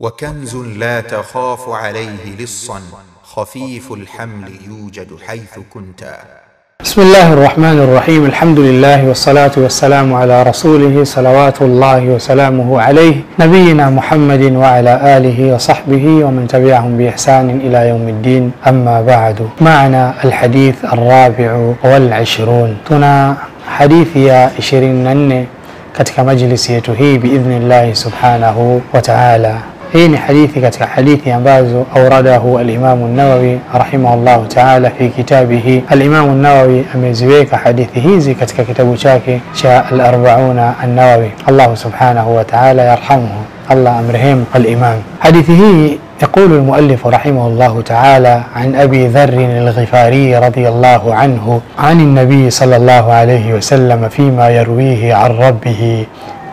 وكنز لا تخاف عليه لصا خفيف الحمل يوجد حيث كنت. بسم الله الرحمن الرحيم. الحمد لله والصلاة والسلام على رسوله صلوات الله وسلامه عليه نبينا محمد وعلى آله وصحبه ومن تبعهم بإحسان إلى يوم الدين. أما بعد، معنا الحديث 24. Tuna hadithi ya 24 katika majlisi yetu hii biidhnillahi subhanahu wa ta'ala. Hii ni hadithi katika hadithi ambazo auradahu al-Imam an-Nawawi rahimahullahu ta'ala fi kitabihi. Al-Imam an-Nawawi ameziweka hadithi hizi katika kitabu chake cha al-Arba'una an-Nawawi. Allah subhanahu wa ta'ala yarhamuhu, Allah amrehemu al-Imam. Hadithi hii يقول المؤلف رحمه الله تعالى عن أبي ذر الغفاري رضي الله عنه عن النبي صلى الله عليه وسلم فيما يرويه عن ربه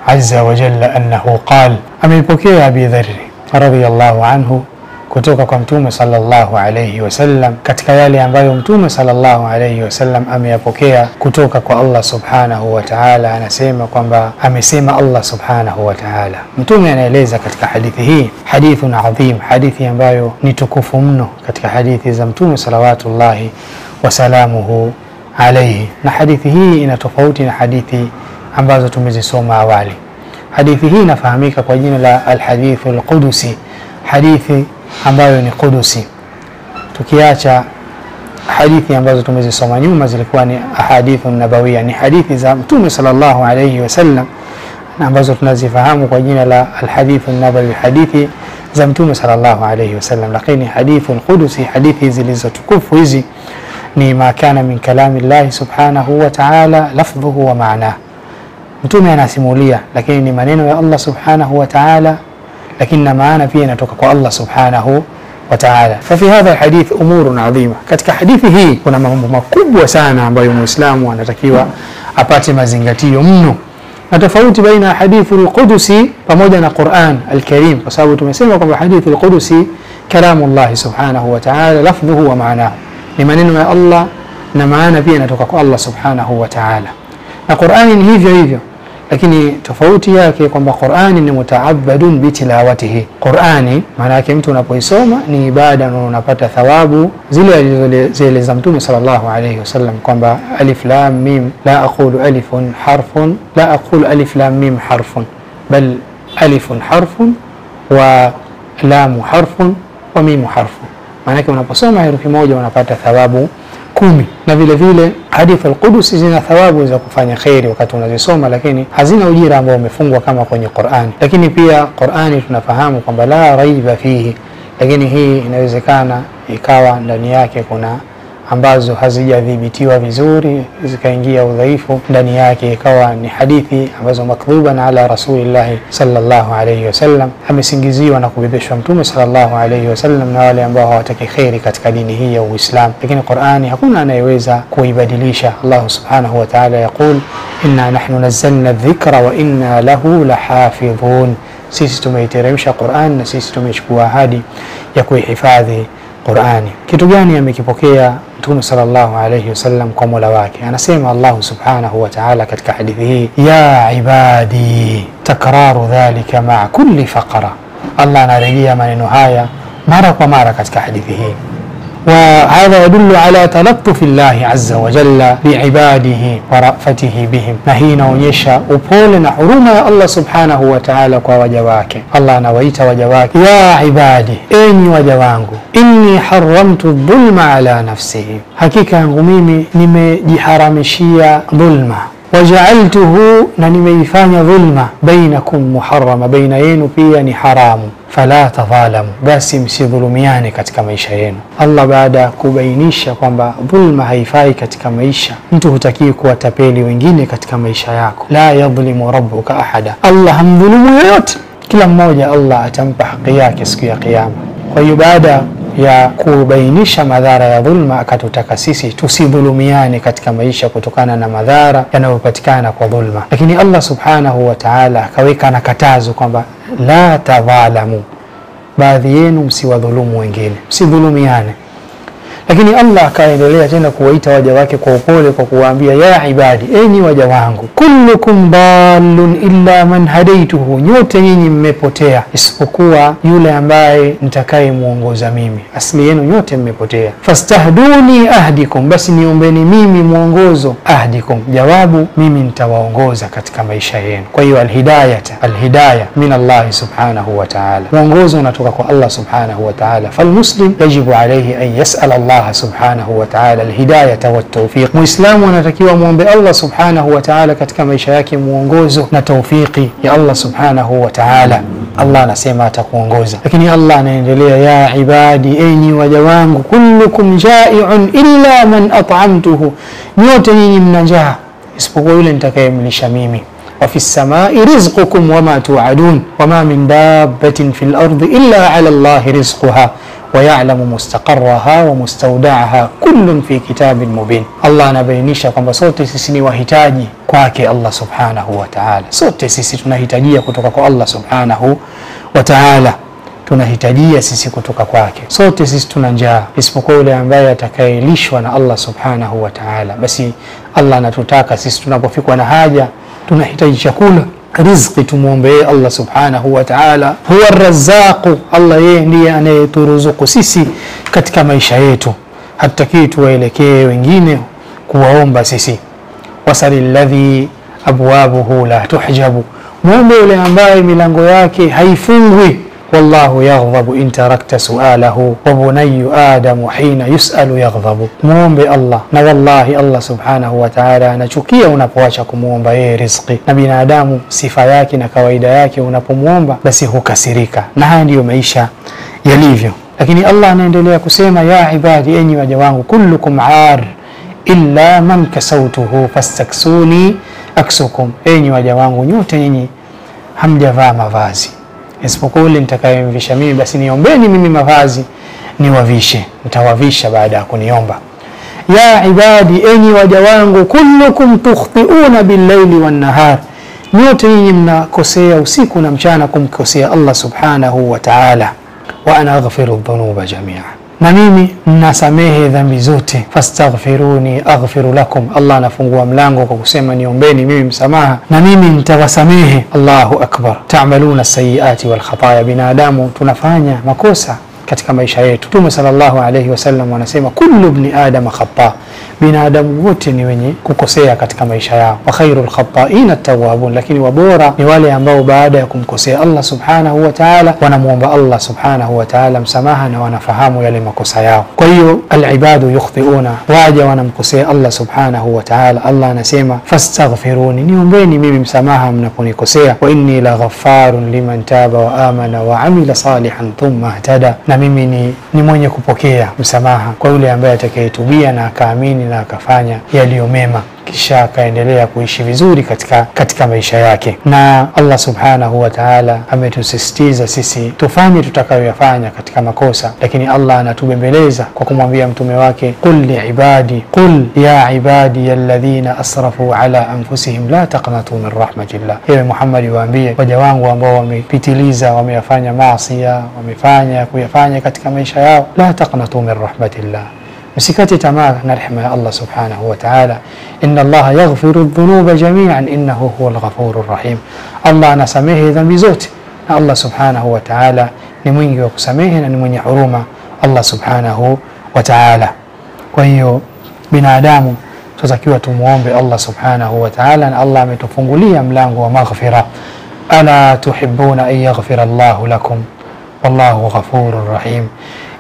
عز وجل أنه قال. Ameipokea Abi Dharr radhiyallahu anhu kutoka kwa Mtume sallallahu alayhi wasallam katika yale ambayo Mtume sallallahu alayhi wasallam ameyapokea kutoka kwa Allah subhanahu wa ta'ala. Anasema kwamba amesema Allah subhanahu wa ta'ala. Mtume anaeleza katika hadithi hii, hadithun adhim, hadithi ambayo ni tukufu mno katika hadithi za Mtume salawatullahi wasalamuhu alayhi. Na hadithi hii ina tofauti na hadithi ambazo tumezisoma awali. Hadithi hii inafahamika kwa jina la al-hadithul qudusi, hadithi ambayo ni qudusi. Tukiacha hadithi ambazo tumezisoma nyuma zilikuwa ni ahadithun nabawia, ni hadithi za Mtume sallallahu alayhi wasallam ambazo tunazifahamu kwa jina la alhadithun nabawi, hadithi za Mtume sallallahu alayhi wasallam. Lakini hadithul qudusi, hadithi zilizotukufu hizi ni ma kana min kalami Allah subhanahu wa ta'ala lafdhuhu wa ma'nahu. Mtume anasimulia, lakini ni maneno ya Allah subhanahu wa ta'ala, lakini na maana pia inatoka kwa Allah subhanahu wa ta'ala. Fa fi hadha alhadith umurun adhima. Katika hadithi hii kuna mambo makubwa sana ambayo Muislamu anatakiwa apate mazingatio mno, na tofauti baina ya hadithu al-Qudusi pamoja na Qur'an al-Karim, kwa sababu tumesema kwamba hadithu al-Qudusi kalamu Allah subhanahu wa ta'ala lafdhuhu wa ma'nahu, ni maneno ya Allah na maana pia inatoka kwa Allah subhanahu wa ta'ala. Na Qur'ani ni hivyo hivyo, lakini tofauti yake kwamba Qur'ani ni mutaabadun bitilawatihi. Qur'ani maana yake mtu unapoisoma ni ibada na unapata thawabu zile alizoeleza Mtume sallallahu alayhi wasallam kwamba alif lam mim, la aqulu alifun harfun, la aqulu alif lam mim harfun, bal alifun harfun wa lamu harfun wa mimu harfun. Maana yake unaposoma herufi moja unapata thawabu 10. Na vile vile hadithi al-Qudusi zina thawabu za kufanya khairi wakati unazisoma, lakini hazina ujira ambao umefungwa kama kwenye Qur'ani. Lakini pia Qur'ani tunafahamu kwamba la raiba fihi, lakini hii inawezekana ikawa ndani yake kuna ambazo hazijadhibitiwa vizuri, zikaingia udhaifu ndani yake, ikawa ni hadithi ambazo makdhuban ala rasulillahi sallallahu alayhi wasallam, amesingiziwa na kubebeshwa Mtume sallallahu alayhi wasallam na wale ambao hawataki khairi katika dini hii ya Uislamu. Lakini Qur'ani hakuna anayeweza kuibadilisha. Allah subhanahu wa ta'ala yaqul inna nahnu nazzalna dhikra wa inna lahu lahafidhun, sisi tumeiteremsha Qur'an na sisi tumechukua ahadi ya kuihifadhi Qur'ani. Kitu gani amekipokea Mtume sallallahu alayhi wasallam kwa Mola wake? Anasema Allah subhanahu wa ta'ala katika hadithi hii, ya ibadi, takraru dhalika ma'a kulli faqra. Allah anarejea maneno haya mara kwa mara katika hadithi hii. وهذا يدل على تلطف الله عز وجل بعباده ورأفته بهم. Na hii inaonyesha upole na huruma ya Allah subhanahu wa ta'ala kwa waja wake. Allah anawaita waja wake, ya ibadi, enyi waja wangu, inni haramtu dhulma ala nafsi, hakika yangu mimi nimejiharamishia dhulma, waja'altuhu, na nimeifanya dhulma, bainakum muharrama, baina yenu pia ni haramu, fala tadhalamu, basi msidhulumiane katika maisha yenu. Allah baada kubainisha kwamba dhulma haifai katika maisha, mtu hutakiwi kuwatapeli wengine katika maisha yako. La yadhlimu rabbuka ahada, Allah hamdhulumu yoyote, kila mmoja Allah atampa haki yake siku ya Kiyama. Kwa hiyo baada ya kubainisha madhara ya dhulma, akatutaka sisi tusidhulumiane katika maisha kutokana na madhara yanayopatikana kwa dhulma. Lakini Allah subhanahu wa ta'ala akaweka na katazo kwamba la tadhalamu, baadhi yenu msiwadhulumu wengine, msidhulumiane. Lakini Allah akaendelea tena kuwaita waja wake kwa upole kwa kuwaambia, ya ibadi, enyi waja wangu, kullukum dallun illa man hadaituhu, nyote nyinyi mmepotea isipokuwa yule ambaye nitakayemuongoza mimi. Asili yenu nyote mmepotea. Fastahduni ahdikum, basi niombeni mimi mwongozo. Ahdikum, jawabu mimi nitawaongoza katika maisha yenu. Kwa hiyo alhidayata, alhidaya min Allah subhanahu wa ta'ala, mwongozo unatoka kwa Allah subhanahu wa ta'ala. Falmuslim yajibu alayhi an yas'al Allah subhanahu wa ta'ala alhidayata wat-tawfiq. Muislamu anatakiwa muombe Allah subhanahu wa ta'ala katika maisha yake mwongozo na tawfiki ya Allah subhanahu wa ta'ala. Allah anasema atakuongoza. Lakini Allah anaendelea, ya ibadi, enyi waja wangu, kullukum ja'i'un illa man at'amtuhu, nyote nyinyi mna njaa isipokuwa yule nitakayemlisha mimi. Wa fi samai rizqukum wama tu'adun wama min dabbatin fil ardi illa 'ala Allahi rizquha wa ya'lamu mustaqarraha wa mustawda'aha kullun fi kitabin mubin. Allah anabainisha kwamba sote sisi ni wahitaji kwake Allah subhanahu wa ta'ala. Sote sisi tunahitajia kutoka kwa Allah subhanahu wa ta'ala, tunahitajia sisi kutoka kwake. Sote sisi tuna njaa isipokuwa yule ambaye atakayelishwa na Allah subhanahu wa ta'ala. Basi Allah anatutaka sisi tunapofikwa na haja, tunahitaji chakula, riziki, tumuombe Allah subhanahu wa ta'ala. Huwa arrazzaqu, Allah yeye ndiye anayeturuzuku sisi katika maisha yetu. Hatutaki tuwaelekee wengine kuwaomba sisi. Wasali alladhi abwabuhu la tuhjabu, muombe yule ambaye milango yake haifungwi. Wallahu yaghdhabu in tarakta su'alahu wa bunayyu adamu hina yus'alu yaghdhabu. Muombe Allah, na wallahi Allah subhanahu wa ta'ala anachukia unapoacha kumuomba yeye riziki. Na binadamu sifa yake na kawaida yake, unapomuomba basi hukasirika, na haya ndiyo maisha yalivyo. Lakini Allah anaendelea kusema, ya ibadi, enyi waja wangu, kullukum ar illa man kasautuhu fastaksuni aksukum, enyi waja wangu nyote nyinyi hamjavaa mavazi isipokuwa yule nitakayemvisha mimi, basi niombeni mimi mavazi niwavishe, nitawavisha baada ya kuniomba. Ya ibadi, enyi waja wangu, kullukum tukhtiuna bil-laili wan-nahar, nyote nyinyi mnakosea usiku na mchana kumkosea Allah subhanahu wa ta'ala. Wa ana aghfiru dhunuba jamia, na mimi nasamehe dhambi zote. Fastaghfiruni aghfiru lakum, Allah anafungua mlango kwa kusema niombeni mimi msamaha na mimi nitawasamehe. Allahu akbar. Ta'maluna sayiati wal khataya, binadamu tunafanya makosa katika maisha yetu. Mtume sallallahu alayhi wasallam anasema kullu ibn adam khata, binadamu wote ni wenye kukosea katika maisha yao. Wa khairul khata'ina at-tawwabun, lakini wabora ni wale ambao baada ya kumkosea Allah subhanahu wa ta'ala wanamuomba Allah subhanahu wa ta'ala msamaha na wanafahamu yale makosa yao. Kwa hiyo al-ibadu yukhti'una, waja wanamkosea Allah subhanahu wa ta'ala. Allah anasema fastaghfiruni, niombeni mimi msamaha mnaponikosea. Wa inni la ghaffarun liman taba wa amana wa amila salihan thumma ihtada, na mimi ni mwenye kupokea msamaha kwa yule ambaye atakayetubia na akaamini na akafanya yaliyo mema, kisha akaendelea kuishi vizuri katika maisha yake. Na Allah subhanahu wa ta'ala ametusisitiza sisi tufanye tutakayoyafanya katika makosa, lakini Allah anatubembeleza kwa kumwambia mtume wake, qul li ibadi, qul ya ibadi alladhina asrafu ala anfusihim la taqnatu min rahmatillah, ewe Muhammad waambie waja wangu ambao wamepitiliza, wameyafanya maasi, wamefanya kuyafanya katika maisha yao, la taqnatu min rahmatillah, msikate tamaa na rehema ya Allah subhanahu wa ta'ala. Inna Allah yaghfiru dhunuba jami'an innahu huwal ghafurur rahim, Allah anasamehe dhambi zote, na Allah subhanahu wa ta'ala ni mwingi wa kusamehe na ni mwenye huruma Allah subhanahu wa ta'ala. Kwa hiyo binadamu tutakiwa tumuombe Allah subhanahu wa ta'ala, na Allah ametufungulia mlango wa maghfira. Ala tuhibbuna an yaghfira Allahu lakum wallahu ghafurur rahim.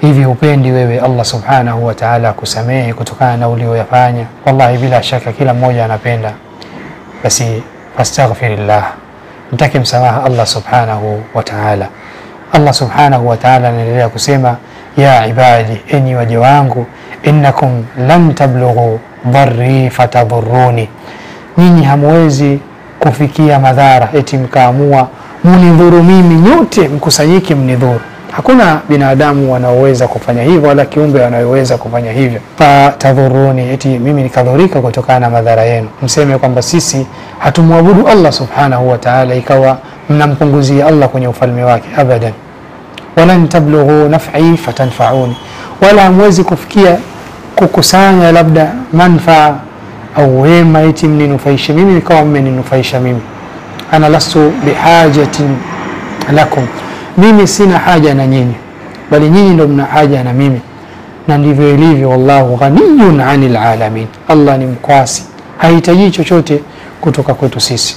Hivi upendi wewe Allah subhanahu wa ta'ala kusamehe kutokana na ulioyafanya? Wallahi bila shaka kila mmoja anapenda. Basi fastaghfirillah, mtake msamaha Allah subhanahu wa ta'ala. Allah subhanahu wa ta'ala anaendelea kusema, ya ibadi, enyi waja wangu, innakum lam tablughu dharri fatadhurruni, nyinyi hamwezi kufikia madhara eti mkaamua munidhuru mimi, nyote mkusanyike mnidhuru. Hakuna binadamu wanaoweza kufanya hivyo, wala kiumbe wanayoweza kufanya hivyo. Fatadhuruni, eti mimi nikadhurika kutokana na madhara yenu. Mseme kwamba sisi hatumwabudu Allah subhanahu wa ta'ala, ikawa mnampunguzia Allah kwenye ufalme wake. Abadan. Walan tablughu naf'i fatanfa'uni, wala hamwezi kufikia kukusanya labda manfaa au wema eti mninufaishe mimi nikawa mmeninufaisha mimi. Ana lastu bihajatin lakum, mimi sina haja na nyinyi, bali nyinyi ndio mna haja na mimi. Na ndivyo ilivyo, wallahu ghaniyun anil alamin, Allah ni mkwasi, hahitaji chochote kutoka kwetu sisi,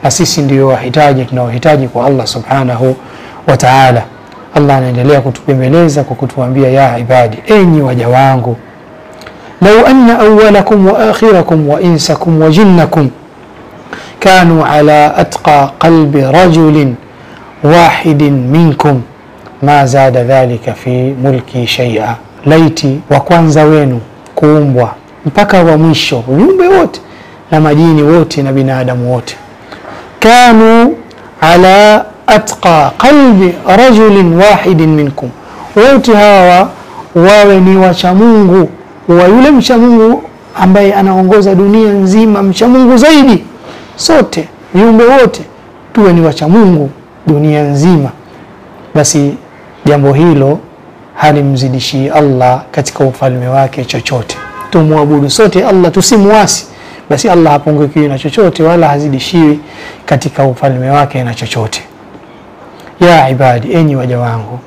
na sisi ndio wahitaji tunaohitaji kwa Allah subhanahu wa ta'ala. Allah anaendelea kutupembeleza kwa kutuambia, ya ibadi, enyi waja wangu, lau anna awwalakum wa akhirakum wa insakum wa jinnakum kanu ala atqa qalbi rajulin wahidin minkum ma zada dhalika fi mulki shay'a, laiti wa kwanza wenu kuumbwa mpaka wa mwisho, viumbe wote na majini wote na binadamu wote, kanu ala atqa qalbi rajulin wahidin minkum, wote hawa wawe ni wacha Mungu, wa yule mcha Mungu ambaye anaongoza dunia nzima, mcha Mungu zaidi. Sote viumbe wote tuwe ni wacha Mungu dunia nzima, basi jambo hilo halimzidishi Allah katika ufalme wake chochote. Tumwabudu sote Allah, tusimuasi, basi Allah hapungukiwi na chochote wala hazidishiwi katika ufalme wake na chochote. Ya ibadi, enyi waja wangu,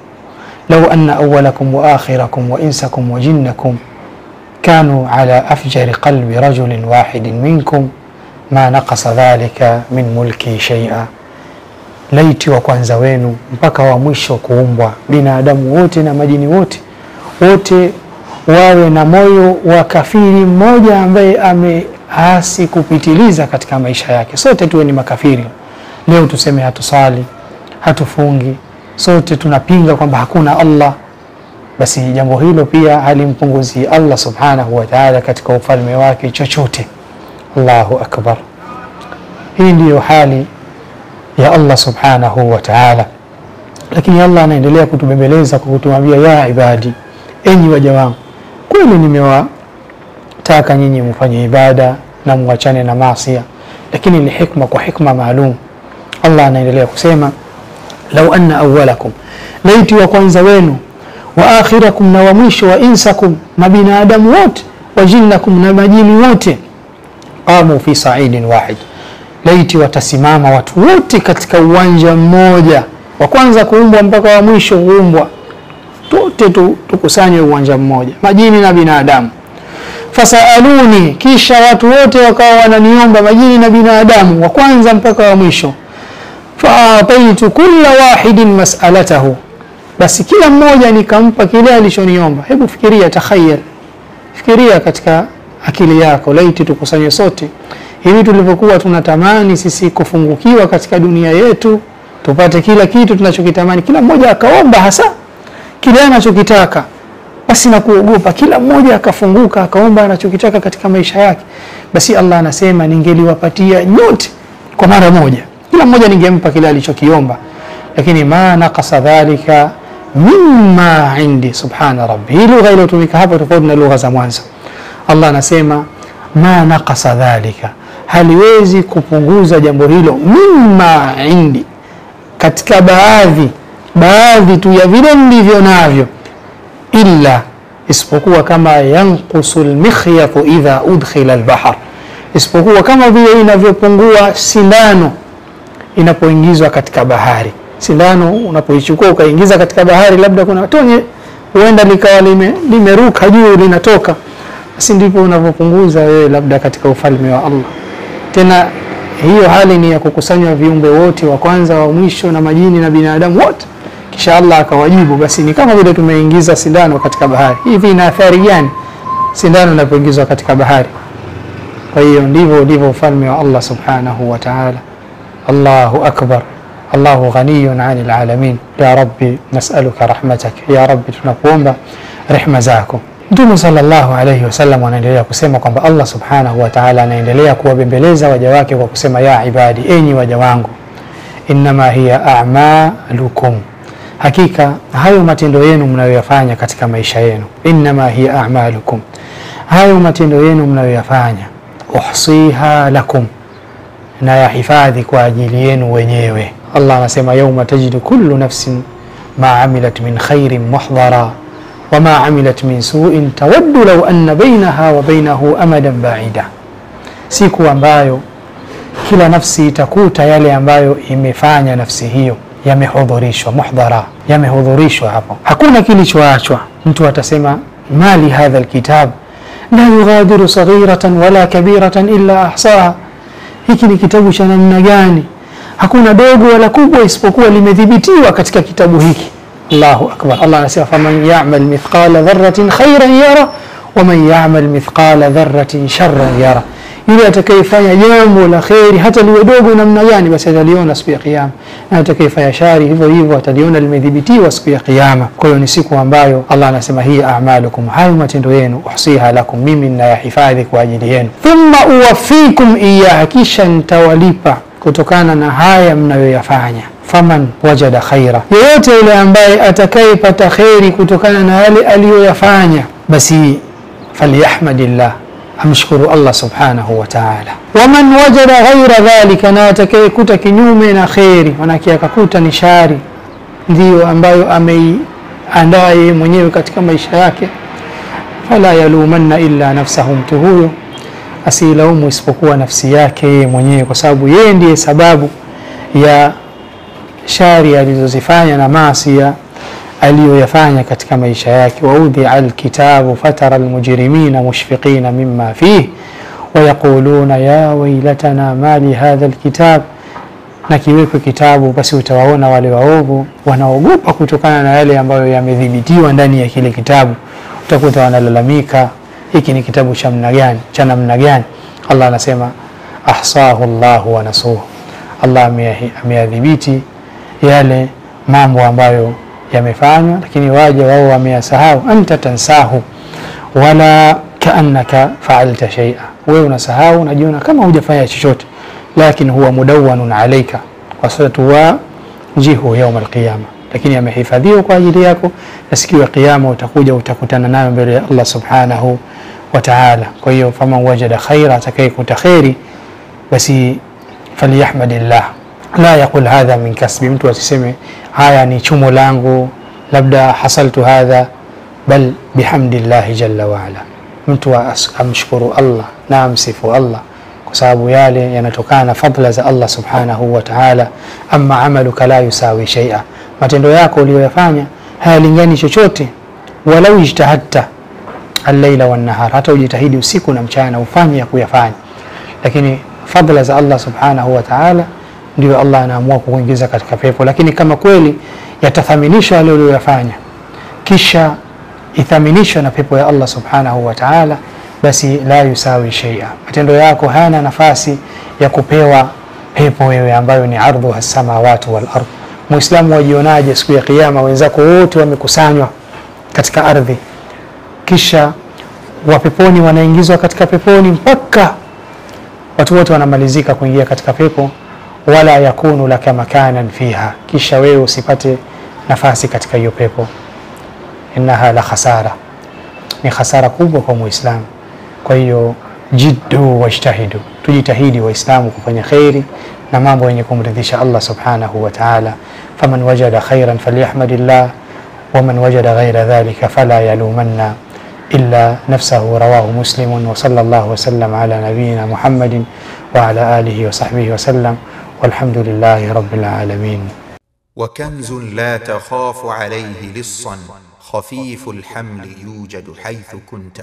lau anna awwalakum wa akhirakum wa insakum wa jinnakum kanu ala afjari qalbi rajulin wahidin minkum ma naqasa dhalika min mulki shay'a, laiti wa kwanza wenu mpaka wa mwisho kuumbwa, binadamu wote na majini wote, wote wawe na moyo wa kafiri mmoja ambaye ameasi kupitiliza katika maisha yake. Sote tuwe ni makafiri. Leo tuseme hatusali, hatufungi, sote tunapinga kwamba hakuna Allah, basi jambo hilo pia halimpunguzi Allah subhanahu wa ta'ala katika ufalme wake chochote. Allahu akbar. Hii ndiyo hali ya Allah subhanahu wa ta'ala. Lakini Allah anaendelea kutubembeleza kwa kutuambia, ya ibadi, enyi waja wangu, kweli nimewataka nyinyi mfanye ibada na muachane na maasi, lakini ni hikma, kwa hikma maalum. Allah anaendelea kusema, lau anna awwalakum, laiti wa kwanza wenu, wa akhirakum, na wa mwisho, wa insakum, na binadamu wote, wa jinnakum, na majini wote, qamu fi sa'idin wahid, laiti watasimama watu wote katika uwanja mmoja, wa kwanza kuumbwa mpaka wa mwisho kuumbwa, wote tukusanywe uwanja mmoja, majini na binadamu. Fasaluni, kisha watu wote wakawa wananiomba, majini na binadamu, wa kwanza mpaka wa mwisho. Faataitu kulla wahidin mas'alatahu, basi kila mmoja nikampa kile alichoniomba. Hebu fikiria, takhayal, fikiria katika akili yako, laiti tukusanywe sote hivi tulivyokuwa tunatamani sisi kufungukiwa katika dunia yetu, tupate kila kitu tunachokitamani, kila mmoja akaomba hasa kile anachokitaka, basi na kuogopa, kila mmoja akafunguka akaomba anachokitaka katika maisha yake, basi Allah anasema ningeliwapatia nyote kwa mara moja, kila mmoja ningempa kile alichokiomba, lakini ma naqasa dhalika mimma indi. Subhana rabbi. Hii lugha iliyotumika hapa tofauti na lugha za mwanzo. Allah anasema ma naqasa dhalika, haliwezi kupunguza jambo hilo, mimma indi, katika baadhi tu ya vile nilivyo navyo, illa, isipokuwa kama yanqusu almikhyatu idha udkhila albahr, isipokuwa kama vile inavyopungua sindano inapoingizwa katika bahari. Sindano unapoichukua ukaingiza katika bahari, labda kuna tonye huenda likawa limeruka juu linatoka, basi ndipo unavyopunguza wewe labda katika ufalme wa Allah. Tena hiyo hali ni ya kukusanywa viumbe wote, wa kwanza wa mwisho na majini na binadamu wote, kisha Allah akawajibu, basi ni kama vile tumeingiza sindano katika bahari. Hivi ina athari gani sindano inapoingizwa katika bahari? Kwa hiyo ndivyo ndivyo ufalme wa Allah subhanahu wa ta'ala. Allahu akbar. Allahu ghaniyun 'anil alamin. Ya Rabbi nas'aluka rahmatak, ya Rabbi tunakuomba rehma zako. Mtume sallallahu alayhi wasallam anaendelea kusema kwamba Allah subhanahu wa ta'ala anaendelea kuwabembeleza waja wake kwa kusema, ya ibadi, enyi waja wangu, innama hiya a'malukum, hakika hayo matendo yenu mnayoyafanya katika maisha yenu, innama hiya a'malukum, hayo matendo yenu mnayoyafanya, uhsiha lakum, na yahifadhi kwa ajili yenu wenyewe. Allah anasema yauma tajidu kullu nafsin ma amilat min khairin muhdara Wama amilat min su'in tawaddu law anna bainaha wa bainahu amadan ba'ida, siku ambayo kila nafsi itakuta yale ambayo imefanya nafsi hiyo yamehudhurishwa, muhdhara, yamehudhurishwa hapo, hakuna kilichoachwa. Mtu atasema mali hadha alkitab la yughadiru saghiratan wala kabiratan illa ahsaha, hiki ni kitabu cha namna gani? Hakuna dogo wala kubwa isipokuwa limedhibitiwa katika kitabu hiki. Allahu akbar. Allah anasema faman ya'mal mithqala dharratin khairan yara waman ya'mal mithqala dharratin sharran yara, yule atakayefanya jambo la khairi hata liwe dogo namna gani, basi ataliona siku ya Kiyama, na atakayefanya shari hivyo hivyo ataliona limedhibitiwa siku ya Kiyama. Kwa hiyo ni siku ambayo Allah anasema hii a'malukum, hayo matendo yenu, uhsiha lakum, mimi ninayahifadhi kwa ajili yenu, thumma uwafikum iyaha, kisha nitawalipa kutokana na haya mnayoyafanya. Faman wajada khaira, yeyote yule ambaye atakayepata khairi kutokana na yale aliyoyafanya, basi falyahmadillah, amshukuru Allah subhanahu wa ta'ala. Waman wajada ghaira dhalika, na atakayekuta kinyume na khairi, manake akakuta ni shari ndiyo ambayo ameiandaa yeye mwenyewe katika maisha yake, fala yalumanna illa nafsahu, mtu huyo asilaumu isipokuwa nafsi yake yeye mwenyewe, kwa sababu yeye ndiye sababu ya shari alizozifanya na maasi aliyoyafanya katika maisha yake. Waudhi'a alkitabu fatara almujrimina mushfiqina mimma fihi wayaquluna ya waylatana ma li hadha alkitab, na kiwekwe kitabu basi utawaona wale waovu wanaogopa kutokana na yale ambayo yamedhibitiwa ndani ya kile kitabu. Utakuta wanalalamika, hiki ni kitabu cha namna gani, cha namna gani? Allah anasema ahsahu Allahu wa nasuhu, Allah ameyadhibiti yale mambo ambayo yamefanywa, lakini waja wao wameyasahau. Anta tansahu wala kaannaka fa'alta shay'a, wewe unasahau, unajiona kama hujafanya chochote, lakini huwa mudawwanun alayka wa satwajihu yawm alqiyama, lakini amehifadhiwa kwa ajili yako, na siku ya kiyama utakuja utakutana nayo mbele ya Allah subhanahu wa ta'ala. Kwa hiyo faman wajada khaira, atakayekuta khairi basi falyahmadillah, la yaqul hadha min kasbi, mtu asiseme haya ni chumo langu, labda hasaltu hadha, bal bihamdillahi jalla wa ala, mtu amshukuru Allah na amsifu Allah kwa sababu yale yanatokana na fadla za Allah subhanahu wa ta'ala. Amma amaluka la yusawi shay'a, matendo yako uliyoyafanya hayalingani chochote, walau ijtahadta al-laila wan-nahar, hata ujitahidi usiku na mchana ufanye ya kuyafanya, lakini fadla za Allah subhanahu wa ta'ala ndio Allah anaamua kukuingiza katika pepo. Lakini kama kweli yatathaminishwa yale uliyoyafanya kisha ithaminishwe na pepo ya Allah subhanahu wa ta'ala, basi la yusawi shay'a, matendo yako hayana nafasi ya kupewa pepo wewe ambayo ni ardhu as-samawati wal ardh. Muislamu wajionaje siku ya Kiyama wenzako wote wamekusanywa katika ardhi, kisha wa peponi wanaingizwa katika peponi mpaka watu wote wanamalizika kuingia katika pepo, wala yakunu laka makanan fiha, kisha wewe usipate nafasi katika hiyo pepo. Innaha la khasara, ni khasara kubwa kwa Muislamu. Kwa hiyo jiddu wajtahidu, tujitahidi Waislamu kufanya khairi na mambo yenye kumridhisha Allah subhanahu wa ta'ala. Faman wajada khairan falyahmadillah waman wajada ghaira dhalika fala yalumanna illa nafsahu. Rawahu Muslim. Wa sallallahu wa sallam ala nabiyyina Muhammadin wa ala alihi wa sahbihi wa sallam, walhamdulillahi rabbil alamin. وكنز لا تخاف عليه لصا خفيف الحمل يوجد حيث كنت.